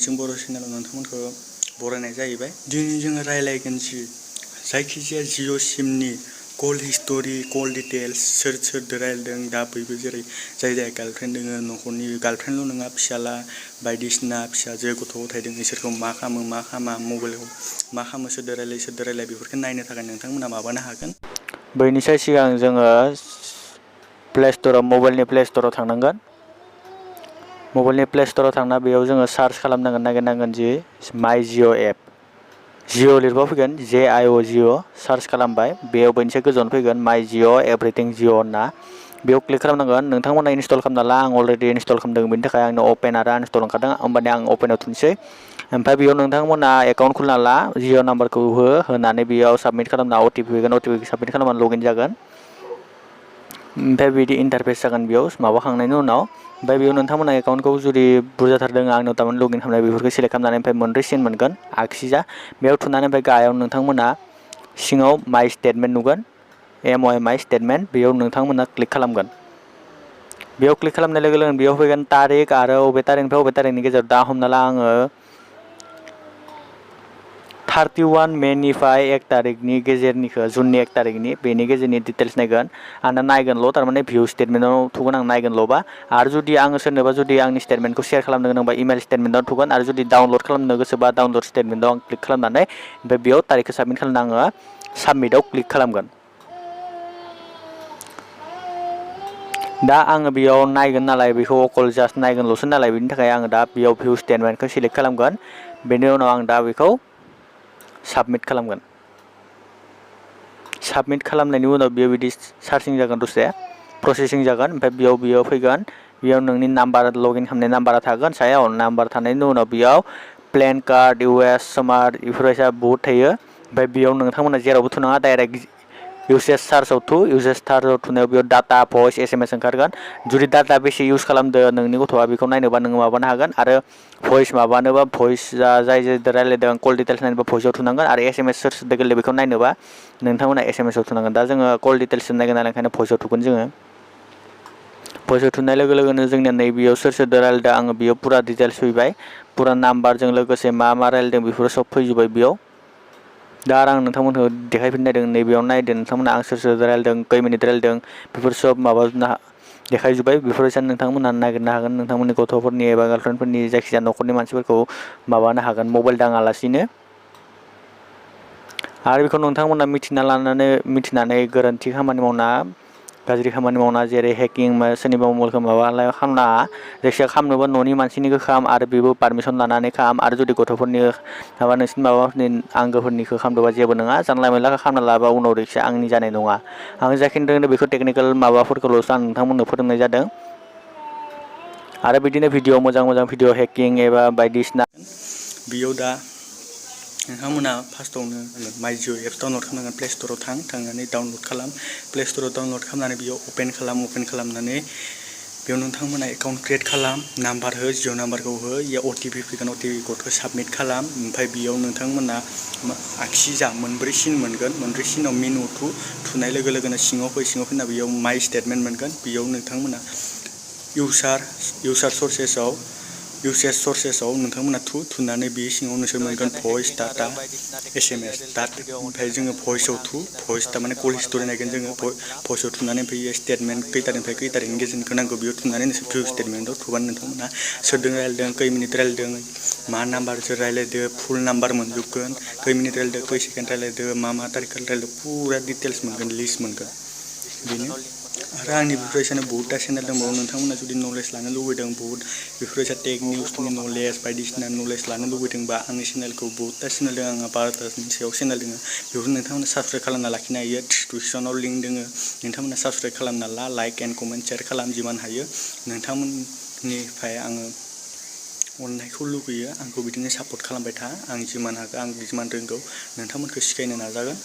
मिजिं बर' चेनेलाव नोंथांमोनखौ बरायनाय जाहैबाय। दिनै जोङो रायलायगोन जि जायखिजाया जिअ' सिमनि कल हिस्ट'रि, कल डिटेल्स, सोर सोरदो रायलायदों दा बयबो जेरै जाय गार्लफ्रेन्ड दोङो न'खरनि गार्लफ्रेन्डल' नङा फिसाला बायदिसिना फिसाजो गथ' गथाय दों इसोरखौ मा खालामो मा खालामा मबाइलाव मा खालामो सोरदो रायलाय बेफोरखौ नायनो थाखाय नोंथांमोना माबानो हागोन। बैनिसाय सिगां जोङो प्ले स्ट'राव मबाइलनि प्ले स्ट'राव थांनांगोन। मबाइलनि प्ले स्ट'राव थांना बेयाव जोङो सार्च खालामनांगोन नागिरनांगोन जि माइ जिअ' एप। जिअ' लिरबा फैगोन JIO जिअ' सार्च खालामबाय बेयाव मोनसे गोजौआवनो फैगोन माइ जिअ' एभ्रिथिं जिअ' होनना बेयाव क्लिक खालामनांगोन। नोंथांमोना इनस्टल खालामना ला, आं अलरेडि इनस्टल खालामदों बेनि थाखाय आंनो अपेन आरो आनइनस्टल ओंखारदों। होमबानिया आं अपेनाव थुनोसै। ओमफ्राय बेयाव नोंथांमोना एकाउन्ट खुलिना ला, जिअ' नाम्बारखौ होनानै बेयाव साबमिट खालामना OTP फैगोन, OTP साबमिट खालामनानै लगइन जागोन। ओमफ्राय बिदि इन्टारफेस जागोन बेयाव माबाखांनायनि उनाव। ओमफ्राय बेयाव नोंथांमोना एकाउन्टखौ जुदि बुरजाथार दङ आंनाव थारमाने लगइन खालामनाय बेफोरखौ सेलेक्ट खालामनानै ओमफ्राय मोनब्रै सिन मोनगोन आगसिजा बेयाव थुनानै ओमफ्राय गाहायाव नोंथांमोना सिङाव माइ स्टेटमेन्ट नुगोन MY माइ स्टेटमेन्ट बेयाव नोंथांमोना क्लिक खालामगोन। बेयाव क्लिक खालामनाय लोगो लोगोनो बेयाव फैगोन तारिख आरो अबे तारिखनिफ्राय अबे तारिखनि गेजेराव दा हमना ला आङो 31 मेनिफ्राय 1 तारिखनि गेजेरनिखौ जुननि 1 तारिखनि बेनि गेजेरनि डिटेल्स नायगोन। आंना नायगोनल' थारमाने भिउ स्टेटमेन्टआव थुगोन आं नायगोनल'बा। आरो जुदि आङो सोरनोबा जुदि आंनि स्टेटमेन्टखौ शेयार खालामनो गोनांबा इमेल स्टेटमेन्टआव थुगोन आरो जुदि डाउनलड खालामनो गोसोबा डाउनलड स्टेटमेन्टआव आं क्लिक खालामनानै ओमफ्राय बेयाव तारिखखौ साबमिट खालामना आङो साबमिटआव क्लिक खालामगोन। दा आङो बेयाव नायगोन नालाय बेखौ अकल जास्ट नायगोनल'सो नालाय बेनि थाखाय आङो दा बेयाव भिउ स्टेटमेन्टखौ सिलेक्ट खालामगोन। बेनि उनाव आं दा बेखौ साबमिट खालामगोन। साबमिट खालामनायनि उनाव बेयो बिदि सार्चिं जागोन दसे प्रसेसिं जागोन। ओमफ्राय बेयाव फैगोन बेयाव नोंनि नाम्बार लगइन खालामनाय नाम्बारा थागोन सायाव नाम्बार थानायनि उनाव बेयाव प्लेन कार्ड US स्मार्ट बेफोरबायसा बहुत थायो। ओमफ्राय बेयाव नोंथांमोना जेरावबो थुनाङा डाइरेक्ट इउसेज सार्चआव इउसेज सार्चआव थुनायाव बेयाव डाटा भइस SMS ओंखारगोन। जुदि डाटा बेसे इउज खालामदो नोंनि गथ'आ बेखौ नायनोबा नोङो माबानो हागोन आरो भइस माबानोबा भइस जाय रायलायदों कल डिटेल्स नायनोबा भइसआव थुनांगोन आरो SMS सोर सोरदो गोरलै बेखौ नायनोबा नोंथांमोना SMS आव थुनांगोन। दा जोङो कल डिटेल्स नायगोन नालाय ओंखायनो भइसआव थुगोन जोङो। भइसआव थुनाय लोगो लोगोनो जोंनिया नैबेयाव सोर सोरदो रायलायदों आङो बेयाव पुरा डिटेल्स फैबाय। पुरा नाम्बारजों लोगोसे मा रायलायदों बेफोरो सब फैजोब्बाय बेयाव। दा आरो आं नोंथांमोनखौ देखायफिननो नायदों नैबेयाव नायदो नोंथांमोना आं सोर सोर रायलायदों खै मिनिट रायलायदों बेफोर सब माबाजोबनो देखायजोब्बाय। बेफोरबायसा नोंथांमोना नागिरनो हागोन नोंथांमोननि गथ'फोरनि एबा गार्लफ्रेन्डफोरनि जायखिजाया न'खरनि मानसिफोरखौ माबानो हागोन मबाइल दाङालासिनो। आरो बेखौ नोंथांमोना मिथिनानै गोरोन्थि खामानि मावना गाज्रि खामानि मावना जेरै हेकिं सोरनिबा मबाइलखौ माबा खालामनाङा। जायखिजाया खालामनोबा न'नि मानसिनिखौ खालाम आरो बेबो पारमिसन लानानै खालाम आरो जुदि गथ'फोरनि नोंसिनि माबाफोरनि आंगोफोरनिखौ खालामदोंबा जेबो नङा। जानला मोनला खालामना लाबा उनाव रिक्सा आंनि जानाय नङा। आं जाखिनि रोंदों बेखौ टेकनिकेल माबाफोरखौल'सो आं नोंथांमोननो फोरोंनाय जादों। आरो बिदिनो भिडिअ मोजां भिडिअ हेकिं एबा बायदिसिना बेयाव दा नोंथांमोना फार्स्टआवनो माइ जिअ' एप्स डाउनलड खालामनांगोन। प्ले स्ट'राव थांनानै डाउनलड खालाम। प्ले स्ट'राव डाउनलड खालामनानै बेयाव अपेन खालामनानै बेयाव नोंथांमोना एकाउन्ट क्रियेट खालाम नाम्बार हो जिअ' नाम्बारखौ हो इयाव OTP फैगोन OTP क'डखौ साबमिट खालाम। ओमफ्राय बेयाव नोंथांमोना आगसिजा मोनब्रै सिन मोनगोन। मोनब्रै सिनाव मेनु थुनाय लोगो लोगोनो सिङाव फैना बेयाव माइ स्टेटमेन्ट मोनगोन। बेयाव नोंथांमोना इउसार सर्सेसआव नोंथांमोना थुनानै बे सिङाव नोंसोर मोनगोन भइस डाटा SMS ओमफ्राय जोङो भइसआव भइस थारमाने कल हिस्ट'रि नायगोन जोङो भइसआव थुनानै ओमफ्राय स्टेटमेन्ट खै तारिखनिफ्राय खै तारिखनि गेजेरनिखौ नांगौ बेयाव थुनानै नोंसोर भिउ स्टेटमेन्टआव थुबानो नोंथांमोना सोरजों रायलायदों खै मिनिट रायलायदों मा नाम्बारजों रायलायदों फुल नाम्बार मोनजोबगोन। खै मिनिट रायलायदों खै सेकेन्ड रायलायदों मा तारिखआव रायलायदों पुरा डिटेल्स मोनगोन लिस्ट मोनगोन। बेनो आरो आंनि बेफोरबायसानो बहुतता चेनेल दंबावो। नोंथांमोना जुदि नलेज लानो लुबैदों बहुत बेफोरबायसा टेक निउसनि नलेज बायदिसिना नलेज लानो लुबैदोंबा आंनि चेनेलखौ बहुतता चेनेल दङ आंहा 12तानि सायाव चेनेल दङ। बेफोर नोंथांमोना साबसक्राइब खालामना लाखिनो हायो। डिसक्रिपसनाव लिंक दङ नोंथांमोना साबसक्राइब खालामना ला लाइक एन्ड कमेन्ट शेयार खालाम जिमान हायो। नोंथांमोननिफ्राय आङो अननायखौ लुगैयो। आंखौ बिदिनो सापर्ट खालामबाय था। आं जिमान हागौ आं जिमान रोंगौ नोंथांमोनखौ सिखायनो नाजागोन।